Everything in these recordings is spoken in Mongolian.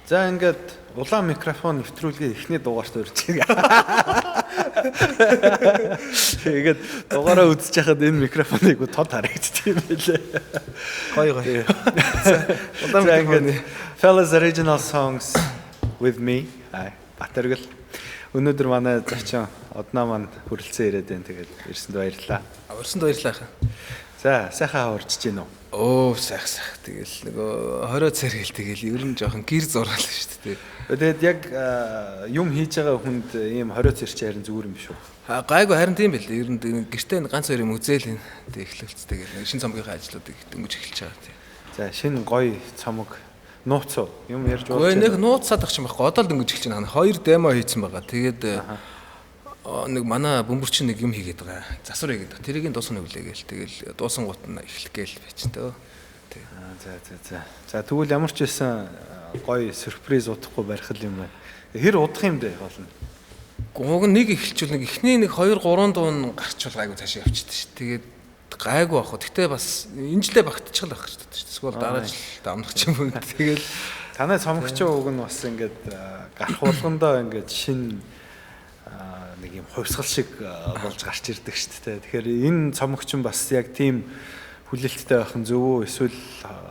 За, ингээд улаан микрофон нэвтрүүлгийн эхний дугаарт урьж байгаа. Тэгээд дугаараа үзэж хахад энэ микрофоныг тод харагдчих юм байлээ. Гоё гоё. Улаан микрофон. Fellas Original Songs with me. Батэргэл. Өнөөдөр манай зочин Одноо маань хүрэлцэн ирээд байна. Тэгээд ирсэнд баярлалаа. Урьсанд баярлалаа. За, сайхан урьж гин үү? Оо, сайх сайх. Тэгэл нөгөө 20 царгэл тэгэл ер нь жоохон гэр зураал шүү дээ. Тэгээд яг юм хийж байгаа хүнд ийм 20 цэр чи харин зүгээр юм биш үү? А, гайгүй, харин тийм байл. Ер нь гэртээ ганц хоёр юм үзээл энэ. Тэг эхлэлц тэгэл шинэ цомгийнхаа ажлуудыг дөнгөж эхэлж байгаа тийм. За, шинэ гоё цомог нууц уу? Юм ярьж болж байна. Нэг нууцсаад ах юм байхгүй. Одоо л дөнгөж эхэлж байна. Хоёр демо хийцэн байгаа. Тэгээд нэг манай бөмбөрчин нэг юм хийгээд байгаа. Засвар хийгээд байгаа. Тэрийг дуусна өглөө гээл. Тэгэл дуусан гут нь эхлэх гээл байчин төө. Тэг. За за за. За, тэгвэл ямар ч байсан гоё сюрприз удахгүй барих юм байна. Хэр удах юм бэ болно? Гуг нэг эхэлчихвэл нэг эхний нэг 2 3 дуун гарчвал гайгүй цаашаа явчихдаг ш. Тэгээд гайгүй ах. Гэтэ бас энэ жилээ багтчихл байх шүү дээ. Эсвэл дараа жил дамнах ч юм уу. Тэгэл танай цомогчийн уг нь бас ингээд гарах болгондоо ингээд шин нэг юм хувьсгал шиг болж гарч ирдэг шүү дээ. Тэгэхээр энэ цомогч нь бас яг тийм хүлээлттэй байх нь зөв үү? Эсвэл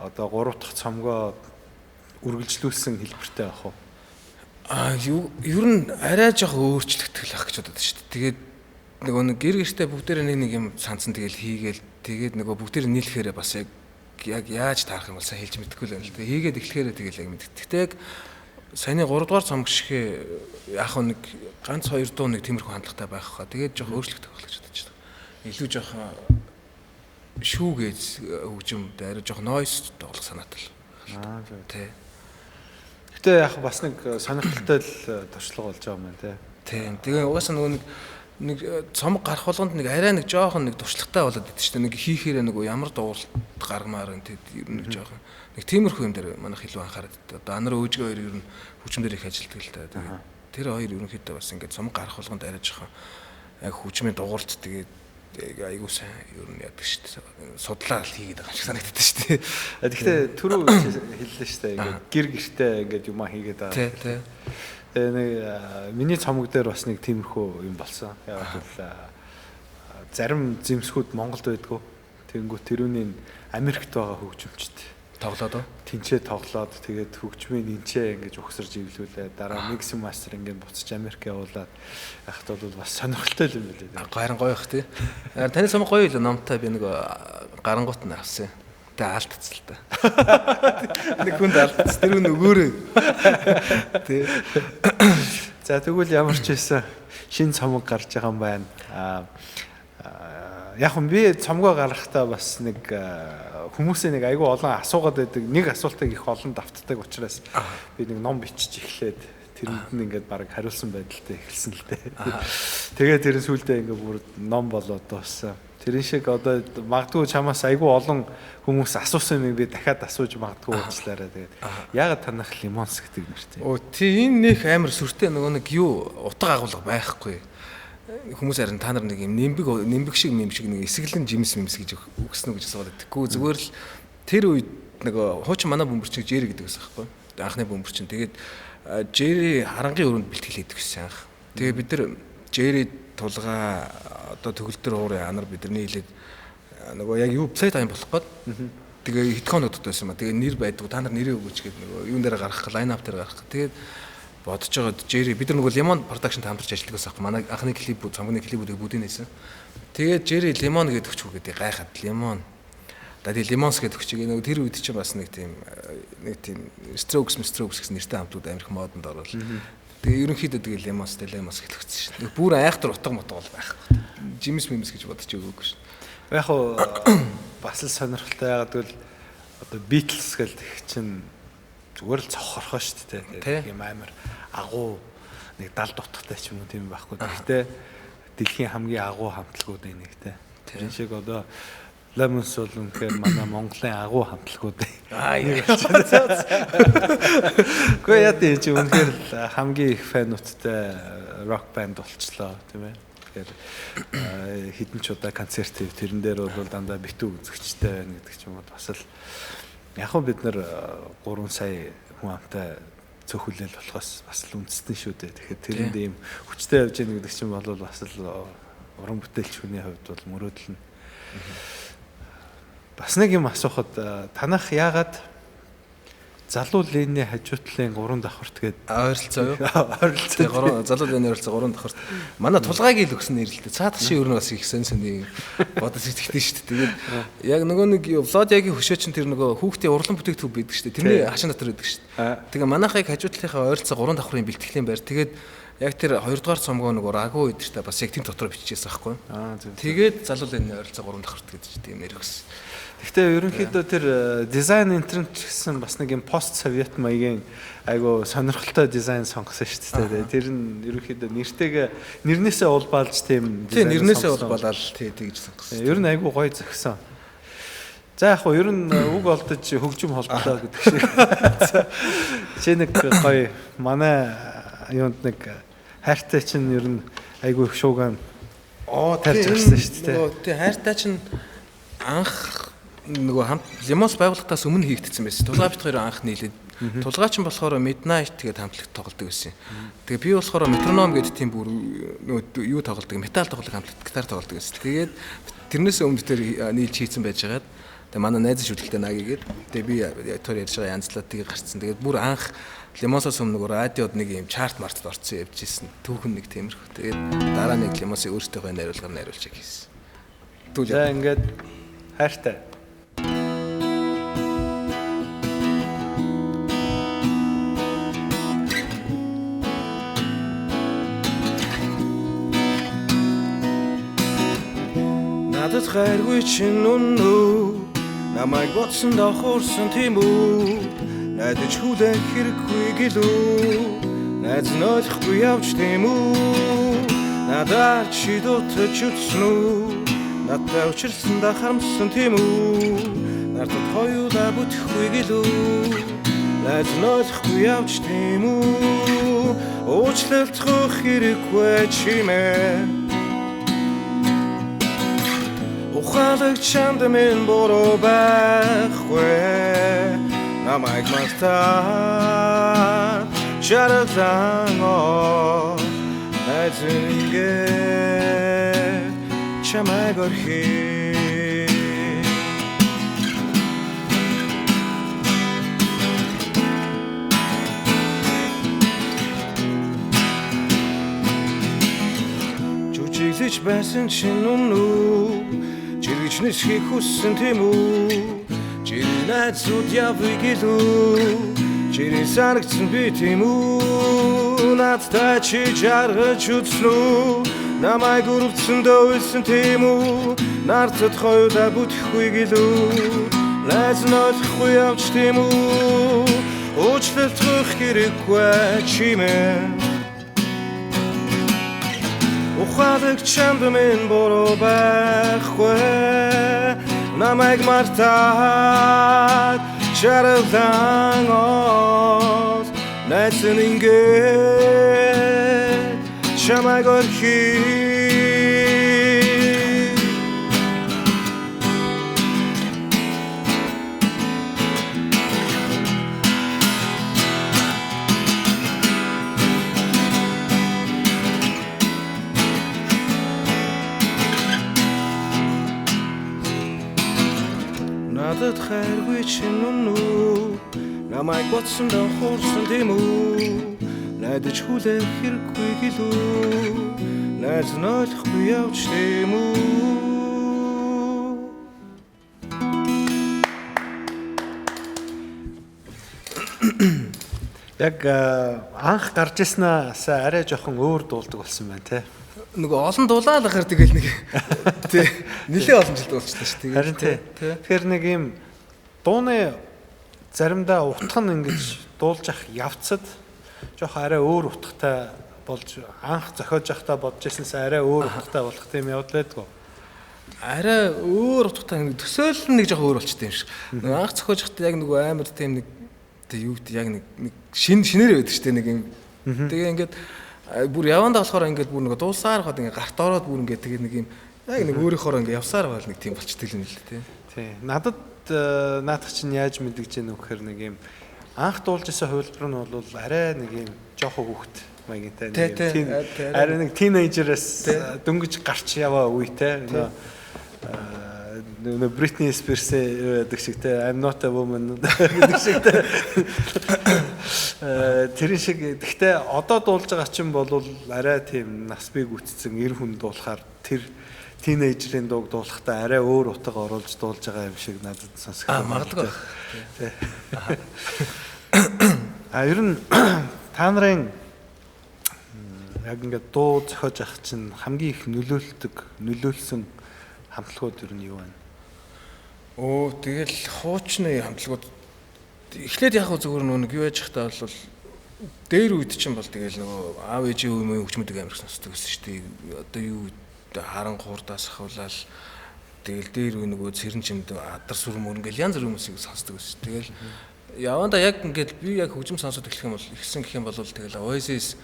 одоо 3 дахь цомгоо үргэлжлүүлсэн хэлбэртэй байх уу? Аа, ер нь арай жоох өөрчлөгдөх л байх гэж бодод шүү дээ. Тэгээд нөгөө нэг гэр гэртээ бүгдээрээ нэг нэг юм сансан тэгэл хийгээл тэгээд нөгөө бүгдээрээ нийлэхээрээ бас яг яаж таарах юм бол сайн хэлж мэдэхгүй л байна л дээ. Хийгээд эхлэхээрээ тэгэл яг мэддэг. Гэхдээ яг саяны 3 дугаар цомог шигэ яг нэг ганц хоёр дуу нэг тиймэрхүү хандлагатай байх хаа. Тэгээд жоох өөрчлөгдөх болох гэж бодож байна. Илүү жоох шүүгээж хөгжим дээр жоох noise тоглох санаатай л. Аа, зөв. Тэ. Гэтэ яг бас нэг сонирхолтой л туршлага болж байгаа юм байна, тэ. Тийм. Тэгээ угаасаа нөгөө нэг цомог гарах болгонд нэг арай нэг жоохон нэг туршлагатай болоод идэв чинь нэг хийхээрээ нөгөө ямар дууралт гаргамаар энэ тэг ер нь нэг жоохон нэг тиймэрхүү юм дээр манайх илүү анхаарат. Одоо анар өөжгөө хоёр ер нь хөгжим дээр их ажилладаг л та. Тэгээд тэр хоёр ерөнхийдөө бас ингээд цомог гарах болгонд арай жоохон яг хөгжмийн дууралт тэгээд айгуу сайн ер нь яадаг шүү дээ. Судлаа л хийгээд байгаа юм шиг санагддаг шүү дээ. Тэгэхдээ түрүү хэллээ шүү дээ. Ингээд гэр гэртээ ингээд юмаа хийгээд байгаа. Тий, тий. Тэгээ нэг миний цомог дээр бас нэг тиймэрхүү юм болсон. Яг бол зарим зэмсгүүд Монголд байдгүй. Тэнгүүт тэрүүний Америкт байгаа хөгжимчд тоглоод уу? Тинчээ тоглоод тэгээд хөгжмийн нинчээ ингэж угсарж ивлүүлээ. Дараа mix master ингэж буцаж Америк явуулаад яхад бол бас сонирхолтой юм билээ. Харин гоё их тий. Таны цомог гоё л номтой би нэг гарангуут нь авсан. Тэгээ алдцсан л та. Нэг хүнд алдцсан. Тэр хүн өгөөрэй. Тий. За, тэгвэл ямар ч байсан шинэ цомог гарч байгаа юм байна. Яг нь би цомгоо гаргахтаа бас нэг хүмүүсийн нэг айгүй олон асуугаад байдаг. Нэг асуултыг их олон давтдаг учраас би нэг ном бичиж эхлээд тэрэнд нь ингээд баг хариулсан байдалтай эхэлсэн л дээ. Тэгээд тэр нь сүүлдээ ингээд бүр ном болоод дууссан. Тэрэн шиг одоо магадгүй чамаас айгүй олон хүмүүс асуусан юм би дахиад асууж магадгүй уучлаарай. Тэгээд яагаад танах Lemons гэдэг нэртэй? Оо тий, энэ нэх амар сүртэй нөгөө нэг юу утга агуулга байхгүй. Хүмүүс харин та нар нэг юм нэмбэг нэмбэг шиг нэм шиг нэг эсэглэн жимс мэмс гэж үгсэн үү гэж асууад байдаг. Гэхдээ зүгээр л тэр үед нөгөө хуучин манай бөмбөрчин Жери гэдэг байсан байхгүй. Анхны бөмбөрчин. Тэгээд Жери харангийн өрөөнд бэлтгэл хийдэг гэсэн анх. Тэгээд бид нар Жери тулгаа одоо төгөлдөр уурын анар бид нар нийлээд нөгөө яг юу play time болох гээд тэгээ хэдхэн хоног дотор байсан юм а. Тэгээ нэр байдгүй, та нар нэрээ өгөөч гээд нөгөө юун дээр гаргах, line up дээр гаргах. Тэгээд бодож байгаа Jerry бид нар нөгөө Lemon Production хамтарч ажилладаг байсан аахгүй. Манай анхны клипүүд, цомгны клипүүдийг бүгдийг нээсэн. Тэгээд Jerry Lemon гэдэг өгч гэдэг гайхаад Lemon. Да тэгээ Lemons гэдэг өгч. Нөгөө тэр үед чинь бас нэг тийм Strokes Strokes гэсэн нэртэй хамтууд амар их модонд орвол. Тэгээ ерөнхийдөө тэгээ Lemons Lemons гэж өгсөн шин. Нэг бүр айхтар утга мутга бол байхгүй. Жимс мэмс гэж бодож өгөөгүй шин. Яг хуу бас л сонирхолтой, яагаад гэвэл одоо Beatles гэл тех чинь зүгээр л цохорхоо шүү дээ. Тийм амар агуу нэг далд утгатай ч юм уу тийм байхгүй. Гэхдээ дэлхийн хамгийн агуу хамтлагуудын нэг те. Тэр шиг одоо Lemons бол үнэхээр манай Монголын агуу хамтлагууд. Аа. Гэхдээ яа тийм чи үнэхээр л хамгийн их фануудтай рок банд болчлоо, тийм ээ. Тэгэхээр хэдэн ч удаа концерт хийв, тэрэн дээр бол дандаа битүү үзэгчтэй байна гэдэг ч юм уу. Бас л яг хөө бид нар 3 сая хүн амтай цөөхөлөл болохоос бас л үндэстэн шүү дээ. Тэгэхээр тэрэнд ийм хүчтэй явж гэнэ гэдэг чинь бол бас л уран бүтээлч хүний хувьд бол мөрөөдөл нь. Бас нэг юм асуухад танах яагаад залуу Лений хажуутлын 3 давхарт гээд ойролцоо юу? Ойролцоо. 3 залуу Лений ойролцоо 3 давхарт. Манай тулгайг л өгсөн нэр л дээ. Цаадах шиг ер нь бас их сэн сэний бодож сэтгэдэг шүү дээ. Тэгээд яг нөгөө нэг Владягийн хөшөө чинь тэр нөгөө хүүхдийн урлан бүтээгдэхүүн байдаг шүү дээ. Тэрний хашаан дотор байдаг шүү дээ. Тэгээ манайхыг хажуутлынхаа ойролцоо 3 давхрын бэлтгэлийн байр. Тэгээд яг тэр 2 дугаар цомгоо нөгөө рагу өдөртөө бас яг тийм дотор бичижсэн байхгүй. Тэгээд залуу Лений ойролцоо 3 давхарт гэж тийм нэр өгсөн. Гэхдээ ерөнхийдөө тэр дизайн энтернт ч гэсэн бас нэг юм пост совет маягийн айгу сонирхолтой дизайн сонгосон шүү дээ. Тэр нь ерөнхийдөө нэртэйг нэрнээсээ улбаалж тийм дизайн. Тийм нэрнээсээ улбаалал тий тэгж сонгосон. Ер нь айгу гоё зохисон. За яг хөө ер нь үг олдож хөгжим холдлоо гэдэг шиг. Чи нэг гоё манай юунд нэг хайртай чинь ер нь айгу их шууган тарьж гарсан шүү дээ. Тий хайртай чинь анх нөгөө хамт Лемонс байгууллагатаас өмнө хийгдсэн байсан. Тулгай бит хоёр анх нийлээд Тулгай чинь болохоор Midnight гэдэг хамтлагт тоглодог байсан. Тэгээ би болохоор Metronome гэдэг тийм бүр нөгөө юу тоглодог, металл тоглодог хамтлагт гитар тоглодог байсан. Тэгээд тэрнээс өмнө тэр нийлж хийцэн байжгаад тэгээ манай найз шүтгэлтэй наа гэгээд тэгээ би тэр ярьж байгаа янзлаад тэгээ гарцсан. Тэгээд бүр анх Лемонсоос өмнө нөгөө радиод нэг юм чарт мартад орсон явж исэн. Түүхэн нэг тиймэрхүү. Тэгээд дараа нэг Лемонсын өөртөөхөө найруулгаар найруулчаа хийсэн. За ингээд хайртай. Надад хайргүй чинь үнэн намайг бодсон дохорсон тийм үү найдаж хүлээх хэрэггүй гэлүү найз нь ойлгохгүй явж тийм үү надад чи дутаж үтсэн үү надтай учирсандаа харамссан тийм үү надад хоёулаа бүтэхгүй гэлүү найз нь ойлгохгүй явж тийм үү уучлалт хэрэггүй чимээ Ухаалаг чамд минь буруу байхгүй намайг мартаад жаргалан ол найз ингээд чамайг орхи Жүжиглэж байсан чинь үнэн Жиргэж нисхийг хүссэн тийм үү Жирийн найзууд явъя гэлүү Жирийн санагдсан би тийм үү Надтай чи жаргаж үзсэн үү Намайг өрөвдсөн дөөсөн тийм үү Нартад хоёулаа бүтэхгүй гэлүү Найз нь ойлгохгүй явж тийм үү Уучлалт хэрэггүй чимээ Ухаалаг чамд минь буруу байхгүй намайг мартаад жаргалан ол найз нь ингээд чамайг орхи Надад хайргүй чинь үнэн намайг бодсон дохорсон тийм үү найдаж хүлээх хэрэггүй гэлүү найз нь ойлгохгүй явж тийм үү Яг анх гарч ирснээс арай жоохон өөр дуулдаг болсон байна те. Нөгөө олон дулаал ахаар тэгэл нэг тий нэлээ олон жил дуулчихлаа шүү дээ. Харин тий. Тэгэхээр нэг юм дууны заримдаа утга нь ингэж дуулж ах явцад жоох арай өөр утгатай болж анх зохиож явахдаа бодож ирсэнээс арай өөр утгатай болох тийм явдал байдгүй. Арай өөр утгатай нэг төсөөлөл нь нэг жоох өөр болчтой юм шиг. Нөгөө анх зохиож явахдаа яг нөгөө амар тийм нэг тэг юу гэдэг яг нэг шинээр байдаг шүү дээ нэг юм. Тэгээ ингээд бүр явандаа болохоор ингээд бүр нөгөө дуулсаар хаад ингээд гарт ороод бүр ингээд тэгээ нэг юм яг нэг өөрийнхоороо ингээд явсаар байл нэг тийм болчдөг юм л тий. Тий. Надад наадах чинь яаж мэдгэж гэнэ вэ гэхээр нэг юм Анх дуулж исэн хувилбар нь бол арай нэг юм жоохон хүүхэд маягтай нэг юм арай нэг тинейжерээс дөнгөж гарч яваа үетэй нөө Бритни Спирс гэдэг шиг те I'm not a woman гэдэг шиг те тэрэн шиг. Гэхдээ одоо дуулж байгаа чинь бол арай тийм нас бий гүйтсэн эр хүн дуулахаар тэр тинейжерийн дууг дуулахдаа арай өөр утга оруулж дуулж байгаа юм шиг надад сонсогдсон. Магадгүй. Тий. А ер нь та нарын яг ингээд дуу зохиож авах чинь хамгийн их нөлөөлсөн хамтлагууд ер нь юу байна? Тэгэл хуучны хамтлагууд эхлээд яг зүгээр нэг юу яаж хахтаа бол дээр үед чинь бол тэгэл нөгөө аав ээжийн үе хөгжмөдөг амар сонсдог гэсэн шүү дээ. Одоо юу харан хурдаас ахуулаад тэгэл дээр үе нөгөө цэрэн чимд адар сүр мөр ингээл янз бүрийн хүмүүсийг сонсдог гэсэн. Тэгэл явандаа яг ингээд би яг хөгжим сонсоод эхлэх юм бол ихсэн гэх юм бол тэгэл Oasis,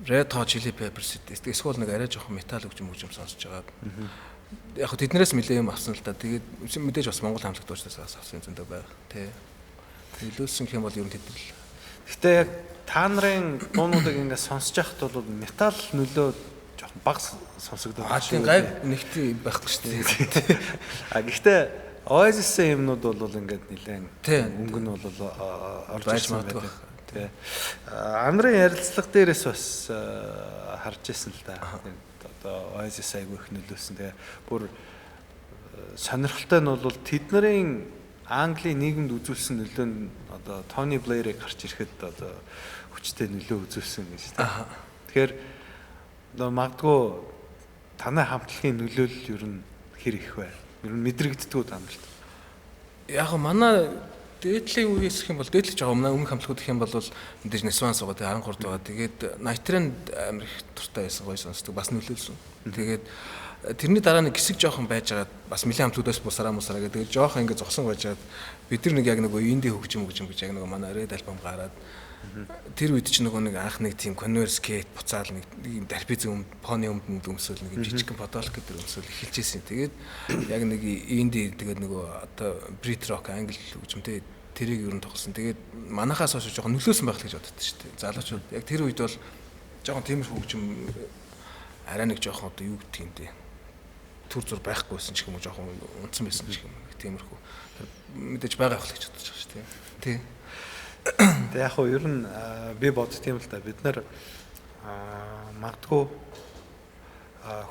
Red Hot Chili Peppers эсвэл нэг арай жоохон метал хөгжим сонсож байгаа. Яг хөө тэднээс нэлээ юм авсан л да. Тэгээд мэдээж бас Монгол хамтлаг дуучнаас авсан зөндөө байгаа. Тэ. Нөлөөлсөн гэх юм бол ер нь тэд нар л. Гэтэ яг та нарын дуунуудыг ингээд сонсож байхад бол метал нөлөө жоохон бага сонсогдоод байна. Тийм гайг нэгт байхгүй шүү дээ. А гэхдээ Oasis-ийн юмнууд бол ингээд нэлээд өнгө нь бол орж ирсэн байдаг. Тэ. Андрын ярилцлага дээрээс бас харж ирсэн л да. Одоо Oasis айгүй их нөлөөлсөн. Тэгээ бүр сонирхолтой нь бол тэднэрийн Английн нийгэмд үзүүлсэн нөлөө нь одоо Тони Блэйрийг гарч ирэхэд одоо хүчтэй нөлөө үзүүлсэн гэж тийм. Тэгэхээр одоо магадгүй танай хамтлагийн нөлөөлөл ер нь хэр их вэ? Ер нь мэдрэгддэгүү та нарт. Яг манай дээдлийн үеэс гэх юм бол дээдлэж байгаа өмнө өмнөх хамтлагууд гэх юм бол мэдээж Нисван суугаа тэгээ 13 байгаа. Тэгээд Night амар их дуртай байсан, гоё сонсдог, бас нөлөөлсөн. Тэгээд тэрний дараа нэг хэсэг жоохон байжгаад бас нэлээд хамтлагуудаас бусараа мусараа гэдэг жоохон ингэ зогсон байжгаад бид нар нэг яг нөгөө инди хөгжим гэж яг нөгөө манай Red album гараад тэр үед чинь нөгөө нэг анх нэг тийм Converse skate буцаал нэг юм дарпиз поны өмдөнд өмсөөл нэг юм жижигхэн подолк гэдэг өмсөөл эхэлж ирсэн. Тэгээд яг нэг инди тэгээд нөгөө одоо Brit rock англи хөгжимтэй тэрийг ер нь тоглосон. Тэгээд манахаас хойш жоохон нөлөөсөн байх л гэж боддоо шүү дээ. Залуучууд яг тэр үед бол жоохон тиймэрхүү хөгжим арай нэг жоохон одоо юу гэдгийг юм дээ. Түр зур байхгүйсэн ч юм уу жоохон унтсан байсан ч юм уу тиймэрхүү. Мэдээж байгаа байх л гэж бодож байгаа шүү дээ. Тий. Тэг яг хөө ер нь би бодд юм л да. Бид нар магадгүй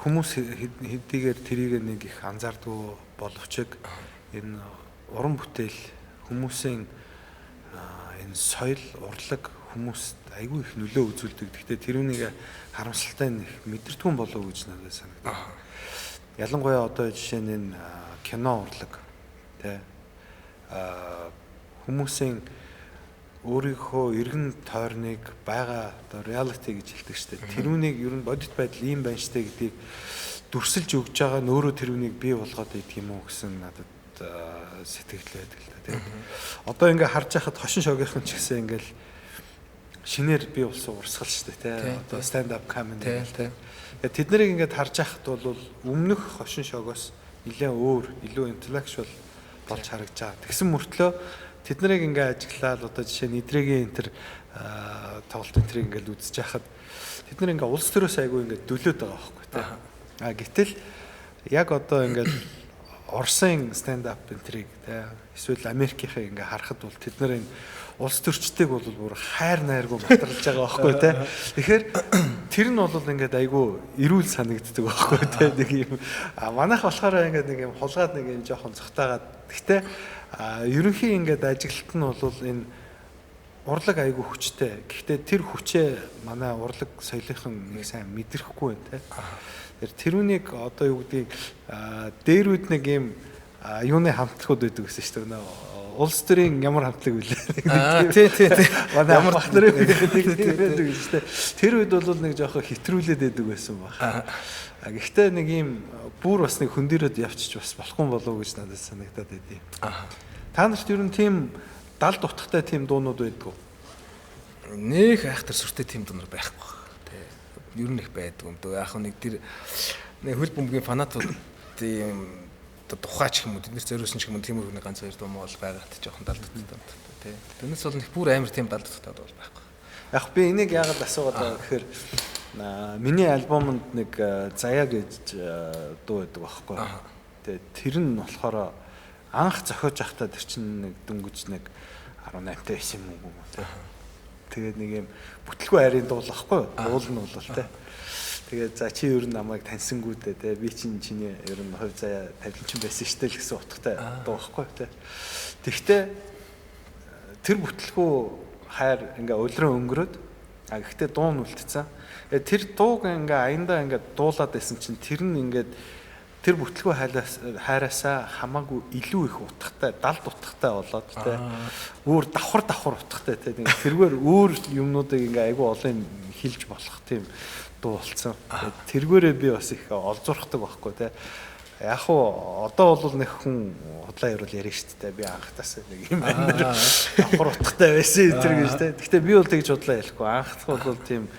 хүмүүс хэдийгээр тэрийг нэг их анзаардгүй боловч энэ уран бүтээл хүмүүсийн энэ соёл, урлаг хүмүүст айгүй их нөлөө үзүүлдэг. Гэхдээ тэрүүнийг харамсалтай нь их мэдэрдэггүй болов уу гэж надад санагдав. Ялангуяа одоо жишээ нь энэ кино урлаг тэ хүмүүсийн өөрийнхөө эргэн тойрныг байгаа одоо reality гэж хэлдэг шүү дээ. Тэрүүнийг ер нь бодит байдал ийм байна шүү дээ гэдгийг дүрсэлж өгж байгаа нь өөрөө тэрүүнийг бий болгоод идэх юм уу гэсэн надад сэтгэл байдаг л та. Тэгээд одоо ингээ харж байхад хошин шогийнхан ч гэсэн ингээл шинээр бий болсон урсгал шүү дээ тий. Одоо stand up comedy тий. Тэгээд тэд нарыг ингээд харж байхад бол өмнөх хошин шогоос нэлээд өөр, илүү intellectual болж харагдаж байгаа. Тэгсэн мөртлөө тэд нарыг ингээ ажиглаад одоо жишээ нь эдрэгийн энэ төр тоглолт энэ тэрийг ингээл үзэж байхад тэд нар ингээ улс төрөөс айгүй ингээ дөлөөд байгаа байхгүй тий. А гэтэл яг одоо ингээл Оросын stand up энэ тэрийг тий эсвэл Америкийнхээ ингээ харахад бол тэд нар энэ улс төрчдөг бол бүр хайр найргүй матарлаж байгаа байхгүй тий. Тэгэхээр тэр нь бол ингээд айгүй эрүүл санагддаг байхгүй тий. Нэг юм манайх болохоор ингээд нэг юм хулгаад нэг юм жоохон цогтаагаад гэхдээ ерөнхий ингээд ажиглалт нь бол энэ урлаг айгүй хүчтэй. Гэхдээ тэр хүчээ манай урлаг соёлынхан нэг сайн мэдрэхгүй байна те. Тэр тэрүүнийг одоо юу гэдгийг дээрүүд нэг юм юуны хамтлагууд байдаг гэсэн шүү дээ. Улс төрийн ямар хамтлаг вүлээ. Тий, тий, тий. Манай ямар бах нарын байдаг гэж шүү дээ. Тэр үед бол нэг жоохон хэтрүүлээд байдаг байсан баг. Гэхдээ нэг юм бүр бас нэг хөндөрөөд явчих бас болохгүй болов уу гэж надад санагдаад байдیں۔ Та нарт ер нь тийм далд утгатай тийм дуунууд байдгүй. Нэх айхтар сүртэй тийм дуунууд байхгүй. Тэ. Ер нь их байдгүй юм дөө. Яг нэг тэр нэг хөл бөмбөгийн фанатууд тийм одоо тухай ч юм уу тэд нар зориулсан ч юм уу тиймэрхүү нэг ганц хоёр дуу муу бол байгаа т жоохон далд утгатай тий. Тэрнээс бол нэг бүр амар тийм далд утгатай дуу бол байхгүй. Яг би энийг яагаад асуугаад байгаа гэхээр миний альбомонд нэг Заяа гэж дуу байдаг байхгүй. Тэгээ тэр нь болохоор анх зохиож байхдаа тэр чинь нэг дөнгөж нэг 18 та байсан юм уу тий. Тэгээд нэг юм бүтлгүй хайрын дуу л байхгүй юу? Дуул нь бол тий. Тэгээд за чи ер нь намайг таньсангүй дээ тий. Би чинь чиний ер нь хувь заяа тавиланчин байсан штэ л гэсэн утгатай дуу байхгүй тий. Тэгтээ тэр бүтлгүй хайр ингээ улиран өнгөрөөд а гэхдээ дуу нь үлдсэн. Тэр дууг ингээ аяндаа ингээ дуулаад байсан чинь тэр нь ингээд тэр бүтлгүй хайраасаа хамаагүй илүү их утгатай, далд утгатай болоод тий. Өөр давхар давхар утгатай тий. Тэргээр өөр юмнуудыг ингээ айгүй олон юм хэлж болох тийм дуу болсон. Тэргээрээ би бас их олзуурхдаг байхгүй тий. Яг уу одоо бол нэг хүн худлаа ярил ярина шүү дээ. Би анхтаас нэг юм байна. Давхар утгатай байсан тэр гэж тий. Гэхдээ би бол тэгж худлаа ярихгүй. Анхтах бол тийм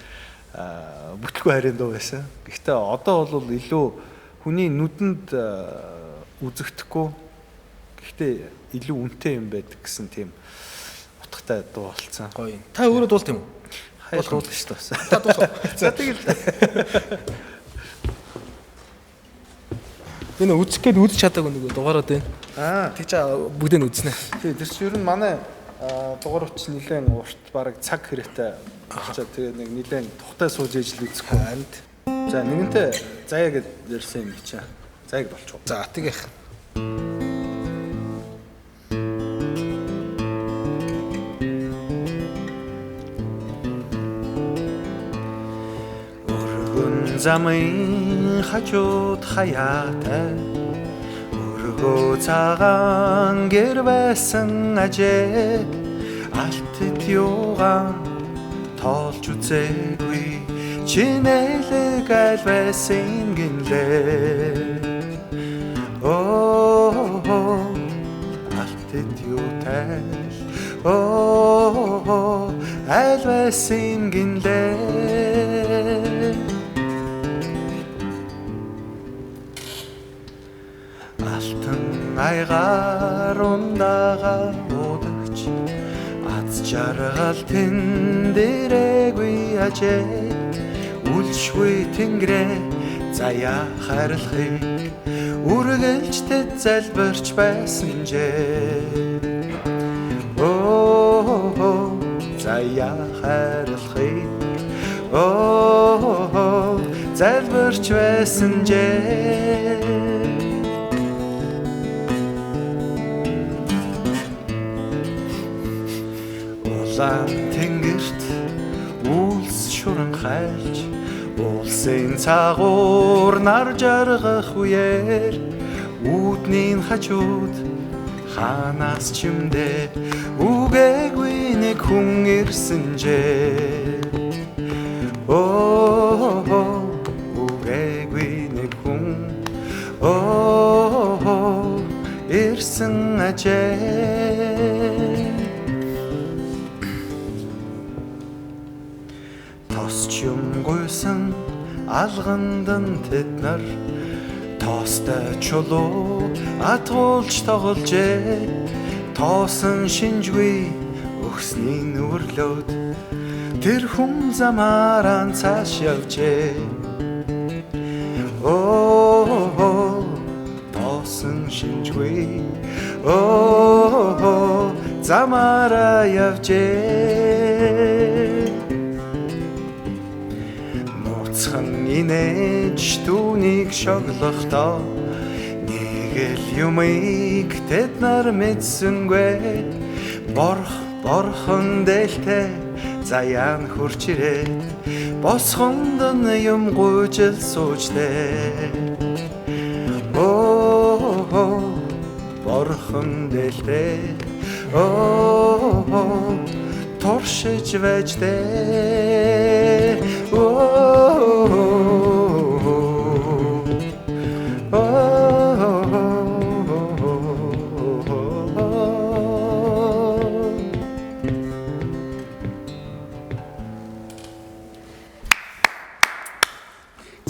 бүтлгүй хайрын дуу байсан. Гэхдээ одоо бол илүү хүний нүдэнд үзэгдэхгүй гэхдээ илүү үнэтэй юм байдаг гэсэн тийм утгатай дуу болсон. Гоё. Та өөрөө дуулт юм уу? Хаяа дуулах шүү дээ. Та дуулах. За тэгэл. Би нөө үзэх гээд үзэж чадаагүй нөгөө дугаарууд байна. Аа. Тэгж бүгдийг нь үзнэ. Тий, тэр чинь ер нь манай дугаар утас нэлээд урт бараг цаг хэрэгтэй болчоод тэгээ нэг нэлээд тухтай сууж ижил үзэхгүй. Харин. За нэгэнтээ Заяа гэд ярьсан юм чи. Заяаг болчих. За тэгэх. Өргөн замын хажууд хаяатай өргөө цагаан гэр байсан ажээ алтд юугаан тоолж үзээгүй чинэлэг аль байсан гинлээ. Оо алтд юутай оо аль байсан гинлээ. Алтан айгаар ундага удагч аз жаргал тэндэрээгүй ажээ үлшгүй тэнгэрээ заяа хайрлахыг үргэлж тэд залбирч байсан жээ. Оо заяа хайрлахыг оо залбирч байсан жээ. Улаан тэнгэрт үйлс шуран хайлж улсын цагуур нар жаргах үеэр үүдний хажууд ханаас чимдээ үгээгүй нэг хүн ирсэн жээ. Оо үгээгүй нэг хүн оо ирсэн ажээ. Тосч юм гуйсан алгандан тэд нар тоостой чулуу атгуулж тогложээ. Тоосон шинжгүй өгсний нүрлөөд тэр хүн замаараа цааш явжээ. Оо тоосон шинжгүй оо замаараа явжээ. Нууцхан инээж түүнийг шоглохдоо нэг л юмыг тэд нар мэдсэнгүй. Борхон дээлтэй заяа нь хурч ирээд босгонд нь юм гуйжл суужтэй. Оо борхон дээлтэй оо туршиж байж дээ. Оо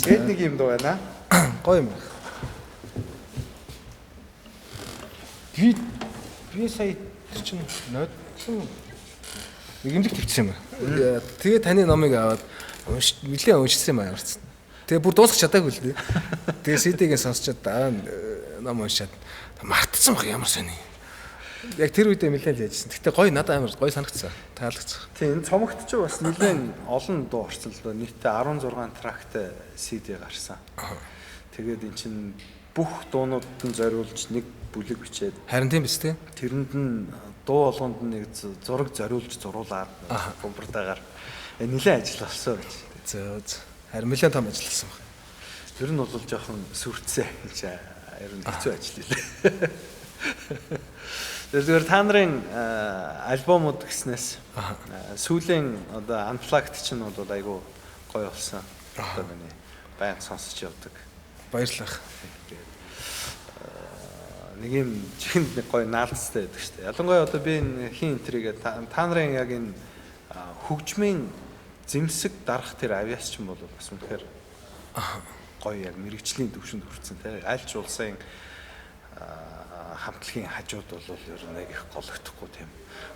Тэгээд нэг юм дуу байна. Гоё юм байна. Би сая тэр чинь нодлон нэг эмнэлэг тавьчихсан юм аа. Тэгээ таны номыг аваад нэлээд уншсан юм аа ямарч. Тэгээ бүр дуусгах чадаагүй л дээ. Тэгээ CD-г сонсчод ном уншаад мартсан баг ямар сони. Яг тэр үедээ нэлээд л яжсэн. Гэтэ гоё надад амар гоё санагдсан. Таалагдсан. Тийм энэ цомогт ч бас нэлээд олон дуу орсон л доо. Нийтдээ 16 трактай CD гарсан. Тэгээд эн чинь бүх дуунуудад нь зориулж нэг бүлэг бичээд. Харин тийм биз дээ. Тэрэнд нь дуу болгонд нь нэг зураг зориулж зуруулаад бомбардаагаар нэлээд ажил болсон гэж. Зөө. Харин нэлээд том ажил болсон баг. Тэр нь бол жоохон сүрцээ гэж ер нь хэцүү ажил билээ. Тэр зүгээр та нарын альбомууд гэснээс сүүлийн одоо Unplugged чинь бол айгүй гоё болсон. Одоо миний баян сонсож явдаг. Баярлалаа. Нэг юм чихэнд нэг гоё наалцтай байдаг шүү дээ. Ялангуяа одоо би энэ хин энтригээ та нарын яг энэ хөгжмийн зэмсэг дарах тэр авиас чинь бол бас үнэхээр гоё яг мэрэгжлийн төвшөнд хүрсэн те. Аль ч улсын хамтлагийн хажууд бол ер нь их гологдохгүй тийм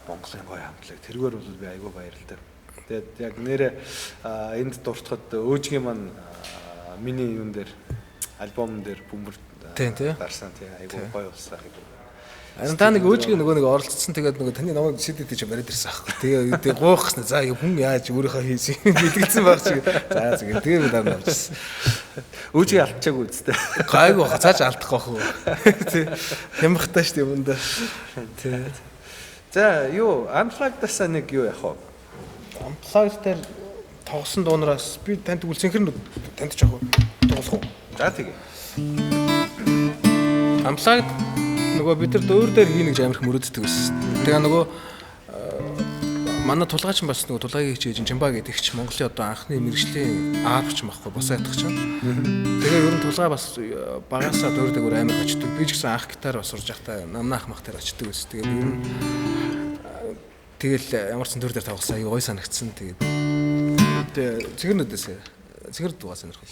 Монголын гоё хамтлаг. Тэргээр бол би айгүй баярлалаа. Тэгээд яг нэрэ энд дуртахад өөжгийн маань миний юун дээр альбомн дээр бөмбөр дарсан тийм айгүй гоё болсон айгүй. Харин та нэг өөжгийн нөгөө нэг оролцсон тэгээд нөгөө таны намайг CD тийч бариад ирсэн аахгүй. Тэгээ гуйх гэсэн. За хүн яаж өөрийнхөө хийсэн бэлгэлсэн байх чиг. За зүгээр тэгээ би дараа нь авчихсан. Өөжгийг алдчихаагүй үстэй. Гайгүй баха цааш алдах байх уу. Тий. Хямрахтай шүү дээ юмдаа. Тий. За юу Unplugged-аас нэг юу яах вэ? Unplugged дээр тоглосон дуунараас би танд тэгвэл цэнхэр танд жоох тоглох уу? За тэгээ. Unplugged нөгөө бид нар дөөр дээр хийнэ гэж амар их мөрөөддөг байсан. Тэгээ нөгөө манай тулгаач бас нөгөө тулгаагийн хичээж Чимба гэдэг ч Монголын одоо анхны мэрэгжлийн арпч байхгүй босоо ятгах чинь. Тэгээ ер нь тулгаа бас багасаа дөөр дээгүүр амар очдөг. Би ч гэсэн анх гитар бас сурж байхдаа намнаах мах дээр очдөг байсан. Тэгээд ер нь тэгэл ямар ч дөр дээр тоглосон аюу гой санагдсан. Тэгээд тэгээ цэгэрнүүдээс цэгэр дугаа сонирхол.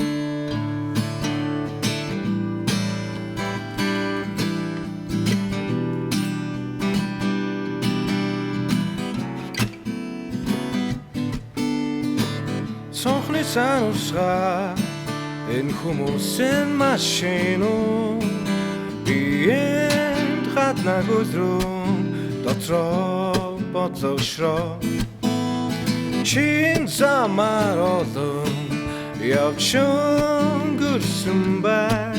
Сонхны сануусга энэ хүмүүсийн машин уу би энд гадна гүлрүүн дотроо бодлогошроо чин замаар олон явж өнгөрсөн байх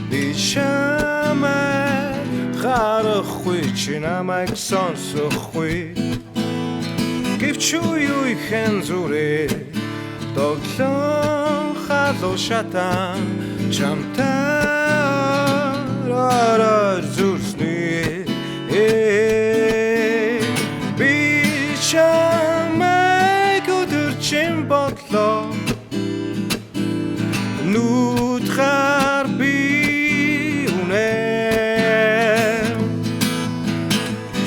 би чамайг харахгүй чи намайг сонсохгүй гэвч юу ихэн зүрээ Доглон халуу шатан чамтай зүрсний би чамайг өдөржин бодлоо нүд хар би үнэ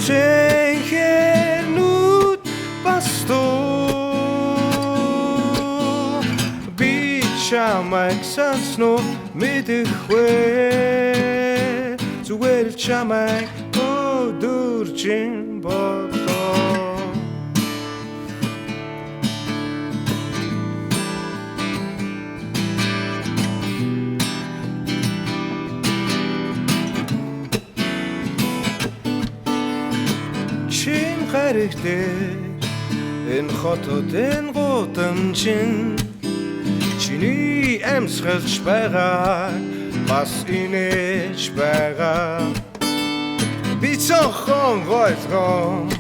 цэнхэр нүд бас чамайг санснуу мэдэхгүй зүгээр л чамайг өдөржин бодлоо чин гаригтэй энэ хотод энэ гудамжин чиний амьсгалж байгаа бас инээж байгаа би цонхон гойлгон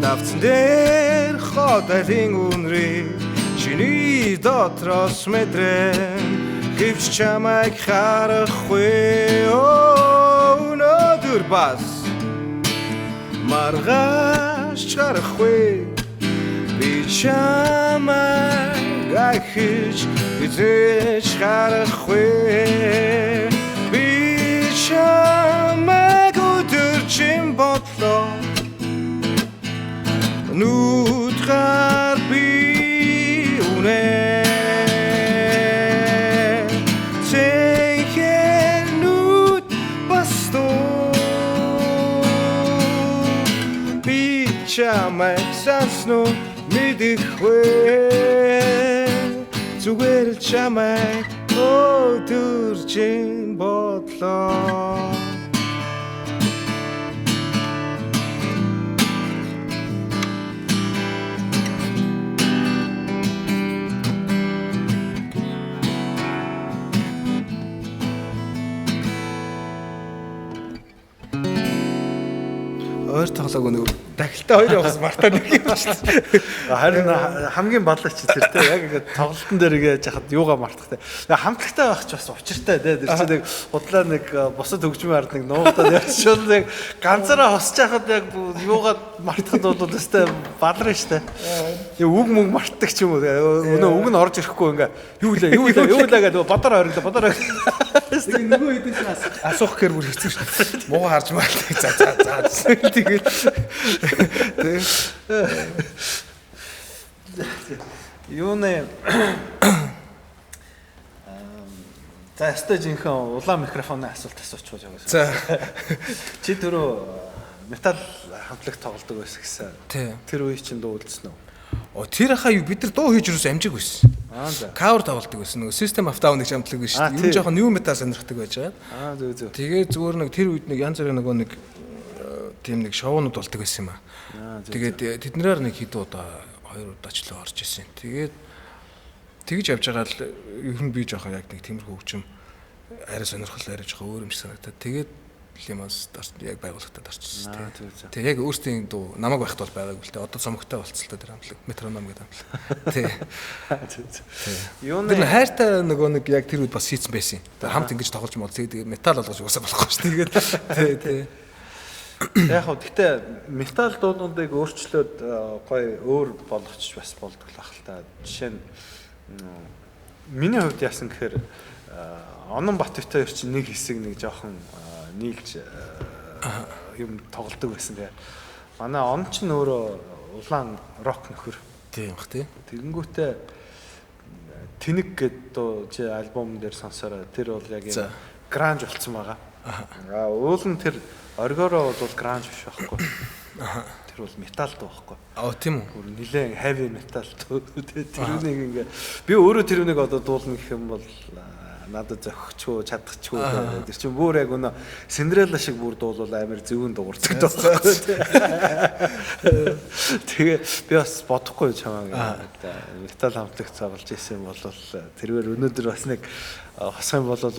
давцсан дээр хотын үнрийг чиний дотроос мэдрэн гэвч чамайг харахгүй өнөөдөр бас маргааш харахгүй би чамайг ахиж эзэж харахгүй би чамайг өдөржин бодлоо нүд гар би үнэ цэнхэр нүд бас дуу Чамайг сансан уу мэдэхгүй. Зүгээр л чамайг өдөржин бодлоо. Ойр тоглоог нөгөө дахилтаа хоёр явахс мартаа нэг юм шүү дээ. Харин хамгийн балаач тэр те яг ингээд тоглолтын дээр ингээд яхад юугаа мартах те. Хамтлагтай байх ч бас учиртай те. Тэр чинь нэг худлаа нэг бусад хөгжмийн ард нэг нуугдаад явчихвал нэг ганцаараа хосч яхад яг юугаа мартахад бол өстэй баларна шүү дээ. Үг мөг мартдаг ч юм уу. Өнөө үг нь орж ирэхгүй ингээ юу лээ юу лээ юу лээ гэдэг бодоор орглоо бодоор. Тэгээ нөгөө хэдэн чинь асуух гэхээр бүр хэцүү шүү дээ. Муугаа харж маалаа. За за за. Тэгээд тэг. Юу нэ За ястай жинхэнэ улаан микрофоны асуулт асуучих жоо. За. Чи түрүү металл хамтлаг тоглодог байсан гэсэн. Тэр үе чинь дуу үлдсэн үү? О тэр хаа юу бид нар дуу хийж юус амжиг байсан. Аа за. Cover тоглодог байсан. Нөгөө System of Down гэж амтлаг байсан шүү дээ. Юу жоохон new metal сонирхдаг байж байгаа. Аа зөв зөв. Тэгээ зүгээр нэг тэр үед нэг янз бүрийн нөгөө нэг тийм нэг шоунууд болдог байсан юм аа. Тэгээд тэднэрээр нэг хэд удаа хоёр удаа ч л орж исэн. Тэгээд тэгж явж байгаа л ер нь би жоохон яг нэг тиймэрхүү хөгжим арай сонирхол арай жоохон өөр юм шиг санагдаад тэгээд Лимас яг байгууллагатад орчихсон тийм. Тэг яг өөрсдийн дуу намайг байхад бол байгаагүй л дээ. Одоо цомогтой болцол та тэр хамтлаг Метроном гэдэг хамтлаг. Тий. Юу нэ хайртай нөгөө нэг яг тэр үед бас хийцэн байсан. Тэр хамт ингэж тоглож мол тэгээд металл болгож угаасаа болохгүй шүү. Тэгээд тий тий. Яг хөө гэхдээ металл дуунуудыг өөрчлөөд гоё өөр болгочих бас болдог л ах л та. Жишээ нь миний хувьд яасан гэхээр Онон Батбит хоёр чинь нэг хэсэг нэг жоохон нийлж юм тоглодог байсан тэгээ. Манай он ч өөрөө улаан рок нөхөр. Тийм бах тий. Тэгэнгүүтээ Тэнэг гэдэг дуу чи альбом дээр сонсороо тэр бол яг юм гранж болцсон байгаа. Аа уул нь тэр оргиороо бол гранж биш байхгүй. Тэр бол металл дуу байхгүй. Аа тийм үү. Бүр нилээн heavy metal дуу. Тэр үнийг ингээ би өөрөө тэр үнийг одоо дуулна гэх юм бол надад зохичгүй чадчихгүй тэр чинь бүр яг өнө Синдрелла шиг бүр дуулвал амар зөвөн дуурдаг байхгүй. Тэгээ би бас бодохгүй чамаа металл хамтлагт тоглож исэн юм бол тэрвэр өнөөдөр бас нэг хосох юм бол бас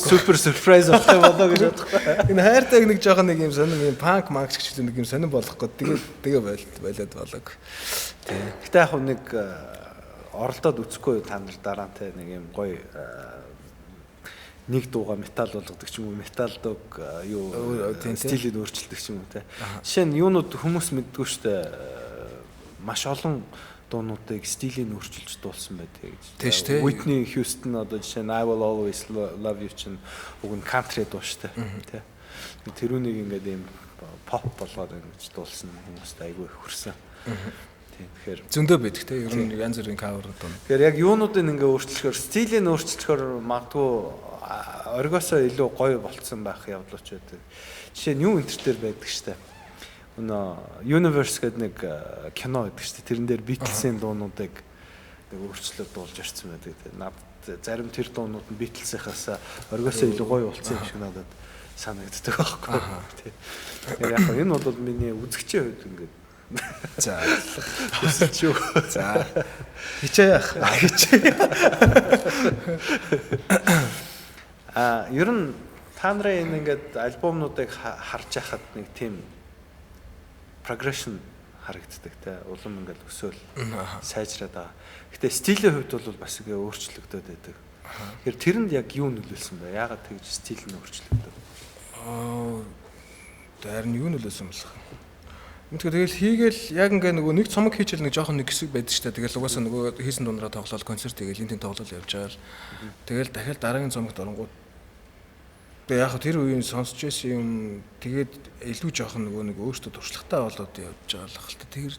супер сюрприз болох юм болоо гэж бодохгүй. Энэ хайртайг нэг жоохон нэг юм сонин юм панк манк ч гэсэн нэг юм сонин болох гээд тэгээ тэгээ болоод болоог. Тий. Гэтэ яг нэг оролдоод үзэхгүй та нар дараа нь те нэг юм гоё нэг дууга металл болгодог ч юм уу металл дууг юу стилийг өөрчилдөг ч юм уу те. Жишээ нь юунууд хүмүүс мэддэггүй шүү дээ. Маш олон дуунуудыг стилийг өөрчилж дуулсан байдаг гэж. Тийм шүү дээ. Whitney Houston одоо жишээ нь I Will Always Love You чинь уг нь country дуу шүү дээ. Тэ. Тэр үнийг ингээд ийм pop болгоод ингэж дуулсан хүмүүст айгүй их хүрсэн. Тийм тэгэхээр зөндөө байдаг те ер нь янз бүрийн cover дуу. Тэгэхээр яг юунуудыг ингээ өөрчлөхөөр стилийг өөрчлөхөөр магадгүй оргиосоо илүү гоё болцсон байх явдлууч байдаг. Жишээ нь юу энэ төр байдаг штэ. Өнөө Universe гэдэг нэг кино байдаг штэ. Тэрэн дээр Beatles-ийн дуунуудыг нэг өөрчлөлт дуулж ирсэн байдаг. Надад зарим тэр дуунууд нь Beatles-ийнхаас оргиосоо илүү гоё болцсон юм шиг надад санагддаг байхгүй. Тэгэхээр яг энэ бол миний үзэгчийн хувьд ингээд За. Хүсэж юу. За. Хичээ яах. Хичээ. Аа, ер нь та нарын энэ ингээд альбомнуудыг харж байхад нэг тийм progression харагддаг те. Улам ингээд өсөөл сайжраад байгаа. Гэтэ стилийн хувьд бол бас ингээ өөрчлөгдөд байдаг. Тэгэхээр тэрэнд яг юу нөлөөлсөн бэ? Яагаад тэгж стил нь өөрчлөгдөв? Аа, харин юу нөлөөлсөн болох юм? Тэгэл хийгээл яг ингээ нөгөө нэг цомог хийчихэл нэг жоохон нэг хэсэг байдаг шүү дээ. Тэгэл угаасаа нөгөө хийсэн дундраа тоглоал концерт хийгээл энэ тийм тоглоал явж байгаа л. Тэгэл дахиад дараагийн цомогт оронгууд тэгээ яг тэр үеийн сонсч байсан юм тэгээд илүү жоохон нөгөө нэг өөртөө туршлагатай болоод явж байгаа л хэл та. Тэр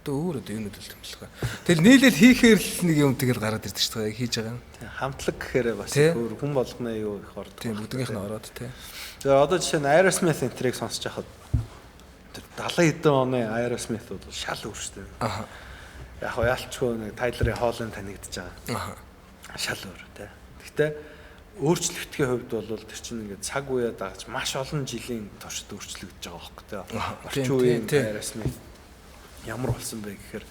одоо өөр одоо юу нөлөөлт юм бэлээ. Тэгэл нийлэл хийхээр л нэг юм тэгэл гараад ирдэг шүү дээ хийж байгаа юм. Хамтлаг гэхээр бас өөр хүн болгоно юу их ордог. Тийм бүгднийх нь ороод тий. За одоо жишээ нь Aerosmith энтрийг сонсож байхад тэр 70 хэдэн оны Aerosmith бол шал өөр шүү дээ. Аа. Яг хоо ялчгүй нэг Тайлерын хоолой танигдж байгаа. Аа. Шал өөр тий. Гэхдээ өөрчлөгдөхийн хувьд бол тэр чинь ингээд цаг үеэ дагаж маш олон жилийн туршид өөрчлөгдөж байгаа хөөхгүй тий. Орчин үеийн Aerosmith ямар болсон бэ гэхээр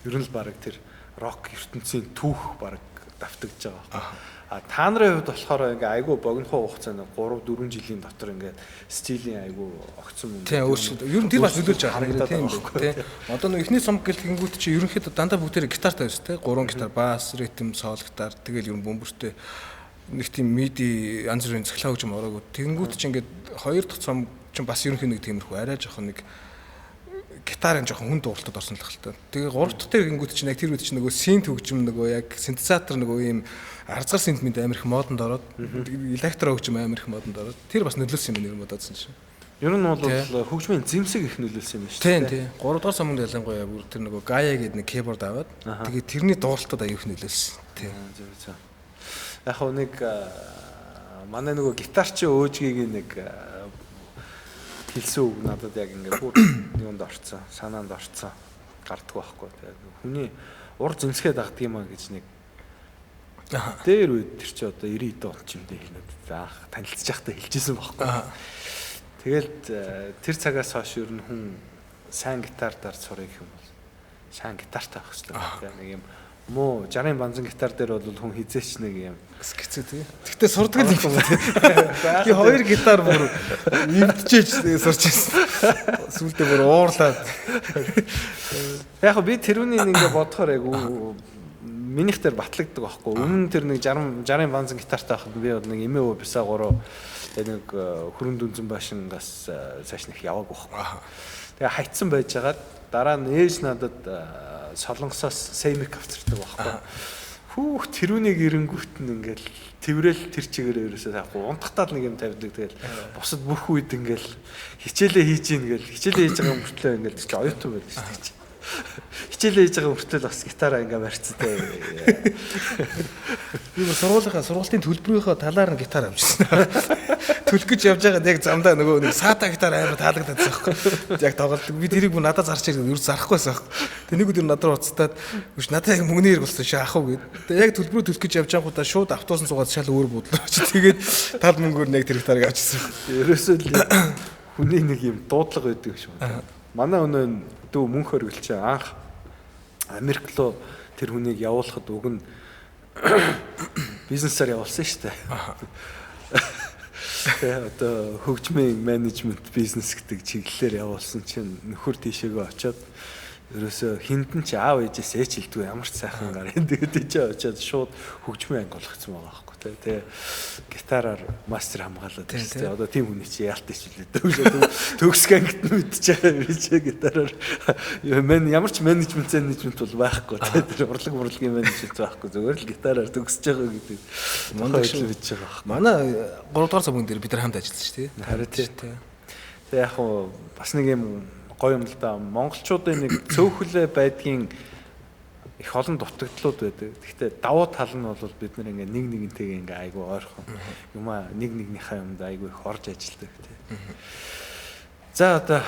ер нь л баг тэр рок ертөнцийн түүх баг давтагдж байгаа байхгүй. А та нарын хувьд болохоор ингээ айгүй богинохоо хугацаанд 3 4 жилийн дотор ингээ стилийн айгүй огцон юм. Тийм өөрчлөлт. Ер нь тэр бас нөлөөлж байгаа тийм үү. Одоо нэг эхний цомог гэлтэнгүүт чи ерөнхийдөө дандаа бүгдээрээ гитартай байсан тийм. 3 гитар, бас, ритм, соло гитар тэгэл ер нь бөмбөртэй нэг тийм миди янз бүрийн цахилгаан хөгжим ороогүй. Тэгэнгүүт чи ингээд хоёр дахь цомог чинь бас ерөнхийдөө нэг тиймэрхүү арай жоохон нэг гитарын жоохон хүн дууралтад орсон л хальтаа. Тэгээ гурав дахь дээр гингүүт чинь яг тэр үед чинь нөгөө синт хөгжим нөгөө яг синтезатор нөгөө ийм арзгар синт мэд амар их модонд ороод электро хөгжим амар их модонд ороод тэр бас нөлөөлсөн юм нэр бодоодсэн чинь. Ер нь бол хөгжмийн зэмсэг их нөлөөлсөн юм байна шүү дээ. Тийм тийм. Гурав дахь цомогт ялангуяа бүр тэр нөгөө Gaia гэдэг нэг keyboard аваад тэгээ тэрний дууралтад аюу их нөлөөлсөн. Тийм. Зөв зөв. Яг хөө нэг манай нөгөө гитарчин өөжгийг нэг хэлсэн үг надад яг ингээд бүр юунд орцсон, санаанд орцсон, гардггүй байхгүй. Тэгээд хүний ур зэмсгээ дагдаг юм а гэж нэг дээр үед тэр чи одоо 90 хэдэн он ч юм дээ хэлнэ. Заах танилцж байхдаа хэлжсэн байхгүй. Тэгэл тэр цагаас хойш ер нь хүн сайн гитар дарж сурах юм бол сайн гитартай байх хэрэгтэй. Тэгээд нэг юм муу 60 банзан гитар дээр бол хүн хизээч нэг юм хэцүү тий. Гэхдээ сурдаг л юм тий. Би хоёр гитар бүр эвдчихэж сурч ирсэн. Сүүлдээ бүр уурлаад. Яг би тэрүүний ингээ бодохоор яг минийх дээр батлагддаг байхгүй. Өмнө тэр нэг 60 банзан гитартай байхад би бол нэг эмээ өвөө бисаа гурав тэгээ нэг хөрөн дүнзэн башингаас цааш нэг яваагүй байхгүй. Тэгээ хайцсан байжгаад дараа нь ээж надад Солонгосоос Сеймик авчирдаг байхгүй. Хүүх тэрүүнийг эренгүүт нь ингээл тэрвэл тэр чигээр ерөөсөө таахгүй унтахтаа л нэг юм тавьдаг. Тэгэл бусад бүх үед ингээл хичээлээ хийж ийн гэл хичээлээ хийж байгаа мөртлөө ингээл тэр чи оюутан байдаг шүү дээ. Хичээлээ хийж байгаа мөртлөө бас гитараа ингээ барьцтай. Би бүр сургуулийн төлбөрийнхөө талаар нь гитар авчихсан. Төлөх гэж явж байгаад яг замдаа нөгөө нэг сата гитар амар таалагдаад байсан байхгүй. Яг тоглолт. Би тэрийг бүр надад зарч ирсэн. Юу зарахгүйсэн байхгүй. Тэг нэг өдөр надад уцтаад үш надад яг мөнгөний хэрэг болсон шээ ах уу гэд. Тэг яг төлбөрөө төлөх гэж явж байгаадаа шууд автобусан суугаад шал өөр буудлаа очив. Тэгээд тал мөнгөөр нэг тэр гитарыг авчихсан. Ерөөсөө л хүний нэг юм дуудлага байдаг юм шиг байна. Манай өнөө дүү мөнх хөргөлч анх Америк руу тэр хүнийг явуулахад уг нь бизнесээр явуулсан шүү дээ. Тэгээ одоо хөгжмийн менежмент бизнес гэдэг чиглэлээр явуулсан чинь нөхөр тийшээгээ очиод ерөөсөө хиндэн чи аав ээжээс ээч хэлдэггүй ямар ч сайхан гар. Тэгээд тийшээ очиод шууд хөгжмийн анги болгоцсон байгаа байхгүй тий. Тэгээ гитараар мастер хамгаалаад тий. Одоо тийм хүний чи яалт ичүүлээд төгс гангт нь мэдчихээ би чи гитараар мен ямар ч менежмент бол байхгүй тий. Тэр урлаг мурлагийн менежмент байхгүй зүгээр л гитараар төгсөж байгаа гэдэг мундаг шиг мэдж байгаа байхгүй. Манай 3 дугаар цомгон дээр бид нар хамт ажилласан шүү тий. Харин тий. Тэгээ яг хуу бас нэг юм гоё юм л да. Монголчуудын нэг цөөхлөө байдгийн их олон дутагдлууд байдаг. Гэхдээ давуу тал нь бол бид нар ингээ нэг нэгнтэйгээ ингээ айгүй ойрхон юм аа нэг нэгнийхээ юмд айгүй их орж ажилдаг тий. За одоо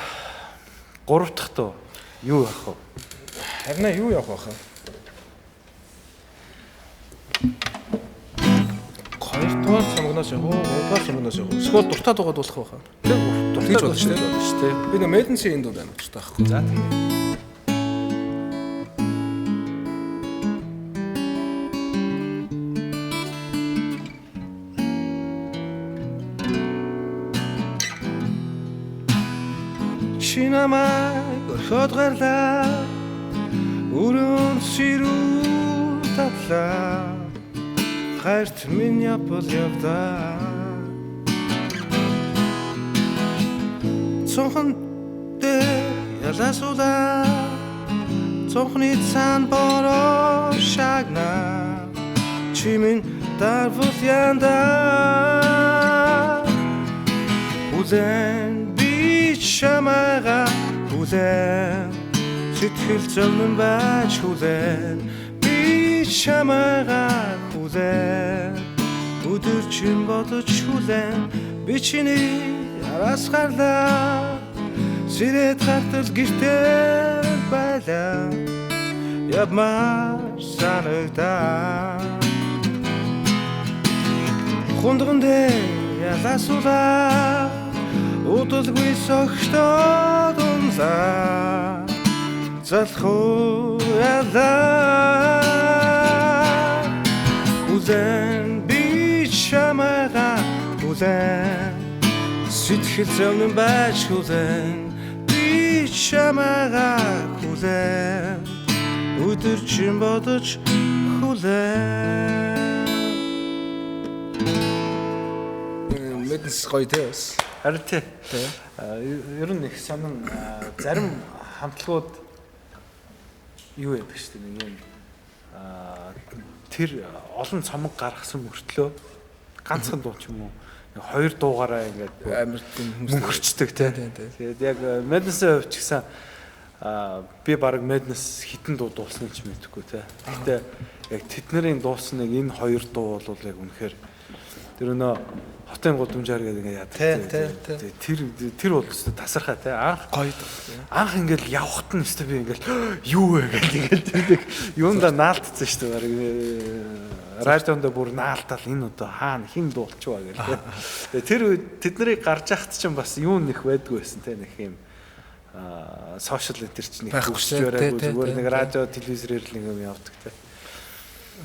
гурав дахь дуу юу явах вэ? Харин юу явах вэ? Хоёрдугаар цомгоноос явах уу? Гуравдугаар цомгоноос явах уу? Эсвэл дуртай дуугаад болох байх аа? Тэг дуртай дуу шүү дээ. Би нэг Maiden-ийн энэ дуу амар дуртай байхгүй. За тэгээ. Чи намайг орхиод гарлаа. Өрөөнд сэрүү татлаа. Хайрт минь явбал явдаа. Цонхон дээр яласуулаа. Цонхны цаан бороо шагнаа. Чи минь дарвал яндаа. Хүлээн би чамайгаа хүлээн. Сэтгэл зовлон байж хүлээн. Би чамайгаа хүлээн. Өдөржин бодож хүлээн. Би чиний араас гарлаа. Сирэт гартал гэртээ байлаа. Явмаар санагдаа. Хундган дээр яласуулаа. Удалгүй согтоод унлаа. Залхуу ялаа. Хүлэн би чамайгаа хүлэн. Сэтгэл зовлон байж хүлэн. Би чамайгаа хүлэн. Өдөржин бодож хүлэн. Мэднэс гоё те бас. Харин тий. Ер нь их сонин зарим хамтлагууд юу яадаг шүү дээ нэг юм тэр олон цомог гаргасан мөртлөө ганцхан дуу ч юм уу нэг хоёр дуугаараа ингээд амар тийм хүмүүс мөнхөрчдөг те. Тэгээд яг Madness-ийн хувьд ч гэсэн би баг Madness хитэн дуу дуулсан ч мэдэхгүй те. Гэхдээ яг тэднэрийн дуулсан нэг энэ хоёр дуу бол яг үнэхээр тэр өнөө хотын гудамжаар гэдэг ингээд яадаг. Тэр бол өстө тасархай те. Анх гоё. Анх ингээд явхад нь өстө би ингээд юу вэ гэл ингээд тэр нэг юунда наалтцсан шүү дээ. Бараг радионда бүр наалтал энэ одоо хаана хин дуулчихваа гэл те. Тэгээ тэр үед тэд нарыг гарч яхад чинь бас юу нэх байдгүй байсан те нэг юм сошиал энэ чинь нэг хөгжиж барайгүй зүгээр нэг радио телевизээр л нэг юм явдаг те.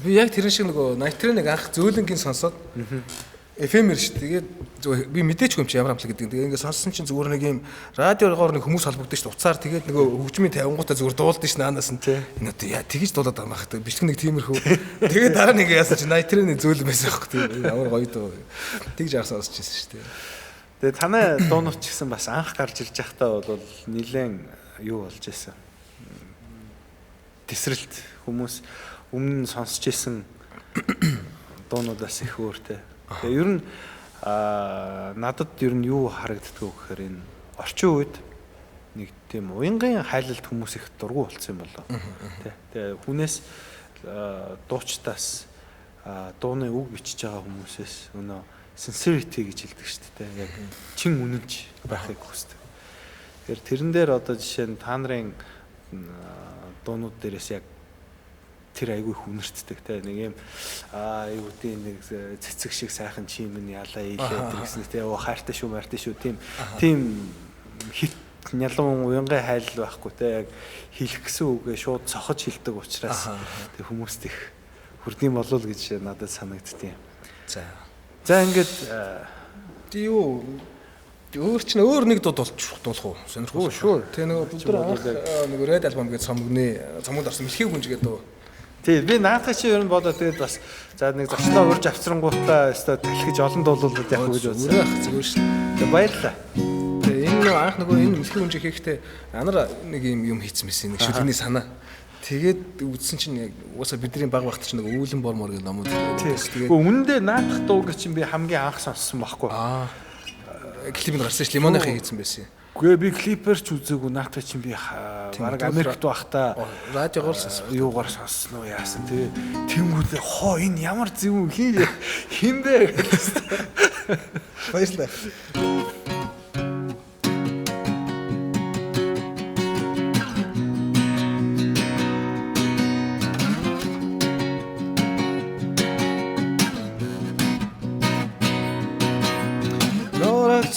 Би яг тэрэн шиг нөгөө Night-ыг анх зөөлөнгийн сонсоод FM-эр шүү. Тэгээд зүгээр би мэдээчгүй юм чи ямар хамтлаг гэдэг. Тэгээд ингээд сонссон чинь зүгээр нэг юм радиогоор нэг хүмүүс холбогдсон шүү дээ. Уцаар тэгээд нөгөө хөгжмийн тавингуудаа зүгээр дуулдаг шүү наанаас нь. Энэ одоо яа тэгж дуулаад байгаа юм байх. Бичлэг нэг тиймэрхүү. Тэгээд дараа нэг яасан чи Night-ны зөөлөн байсан байхгүй. Тэгээд ямар гоё дуу. Тэгж анх сонсч ирсэн шүү дээ. Тэгээд танай дуунууд ч гэсэн бас анх гарч ирж байхдаа бол нилээн юу болж исэн. Тесрэлт хүмүүс өмнө нь сонсч исэн дуунуудаас их өөр те. Тэгээ ер нь надад ер нь юу харагддаг вэ гэхээр энэ орчин үед нэг тийм уянгын хайлалт хүмүүс их дургу болсон юм болоо. Тэ. Тэгээ хүнээс дуучдаас дууны үг бичиж байгаа хүмүүсээс өнөө sincerity гэж хэлдэг шүү дээ. Яг чин үнэнч байхыг хүсдэг. Тэгэхээр тэрэн дээр одоо жишээ нь та нарын дуунууд дээрээс яг тэр айгүй их үнэртдэг те нэг юм юу гэдэг нэг цэцэг шиг сайхан чим нь ялаа ийлээ тэр гэсэн те оо хайртай шүү мартай шүү тийм тийм хит нялуун уянгын хайл байхгүй те яг хэлэх гэсэн үгээ шууд цохож хэлдэг учраас тэр хүмүүст их хүрдэм болов гэж надад санагддیں۔ За. За ингээд юу өөр чинь өөр нэг дуу дуулах уу? Сонирхол шүү. Тэ нөгөө бүгд анх нөгөө Red Album гэдэг цомгны цомгонд орсон Мэлхий гүнж гэдэг дуу. Тий, би наадах чи ер нь бодоо тэгээд бас за нэг зочлоо урьж авцрангуудаа өстой талхиж олон дуулуулаад явах гэж бодсон. Зүгээр ах зүгээр шүү. Тэгээ баярлалаа. Тэгээ энэ нөгөө анх нөгөө энэ Мэлхий гүнж хийхдээ анар нэг юм юм хийцэн байсан нэг шүлгэний санаа. Тэгээд үзсэн чинь яг угаасаа бидний баг багт чинь нөгөө үүлэн бор мор гэх номууд тэгээд үнэндээ наадах дууг чинь би хамгийн анх сонссон байхгүй. Клип нь гарсан ш лимоныхыг хийцэн байсан. Үгүй би клипээр ч үзээгүй наадах чинь би бараг Америкт байхдаа радиогоор сонссон. Юугаар сонссон уу яасан тэгээ тэнгүүдээ хоо энэ ямар зөв хин хин бэ гэсэн. Баярлалаа.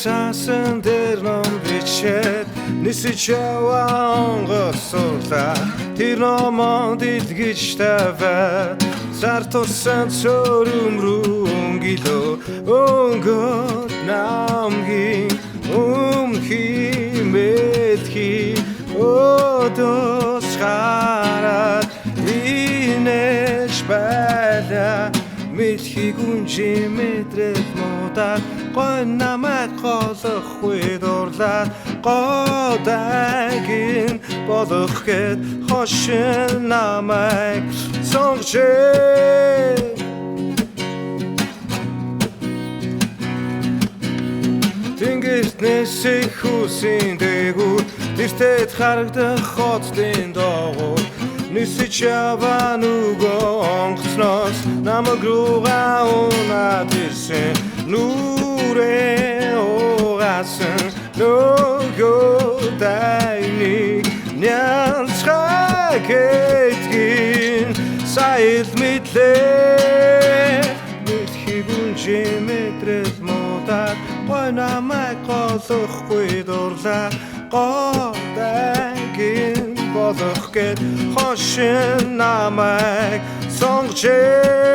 Цаасан дээр ном бичээд нисэж яваа онгоц сурлаа. Тэр номонд илгэж тавиад сар туссан цөрөм рүү өнгөлөө өнгөт намгийн өмхи мэдхи өдөөс хараад инээж байлаа. Мэлхий гүнжи мэдрэл муудаад гой намайг голохгүй дурлаад годагийн болох гэд хошин намайг сонгожээ. Тэнгэрт нисэх хүсийн дээгүүр тэртэд харагдах хотын доогуур нисэж яваа нөгөө онгоцноос намайг руугаа унаад ирсэн нүрээ угаасан нөгөө дайныг нялцгаа гэдгийг сая л мэдлээ. Дэлхийг үнжи мэдрэл муудаад гой намайг голохгүй дурлаа. Гол дайгин болох гэд хошин намайг сонгожээ.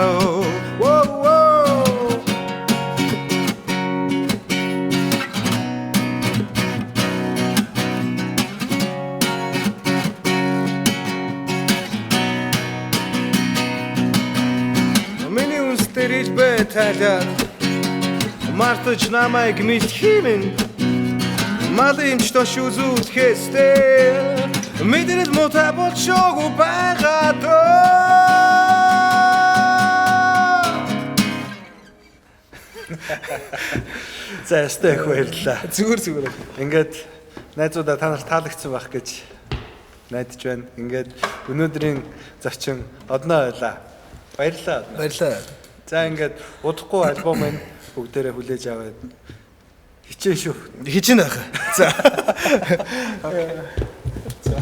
Воу, воу. Миний үнс дээр ил бай тайлаад мартаж намайг мэдхиймэн малын эмч тош үзүүлэхээстэй мэдрэл муутай болшоогүй байгаа дөө. За ястай их баярлалаа. Зүгээр зүгээр. Ингээд найзуудаа та нарт таалагдсан байх гэж найдаж байна. Ингээд өнөөдрийн зочин Одноо байлаа. Баярлалаа. Одноо. Баярлалаа. За ингээд удахгүй альбом маань бүгдээрээ хүлээж аваад хичээн шүү. Хичээнэ байх. За. За.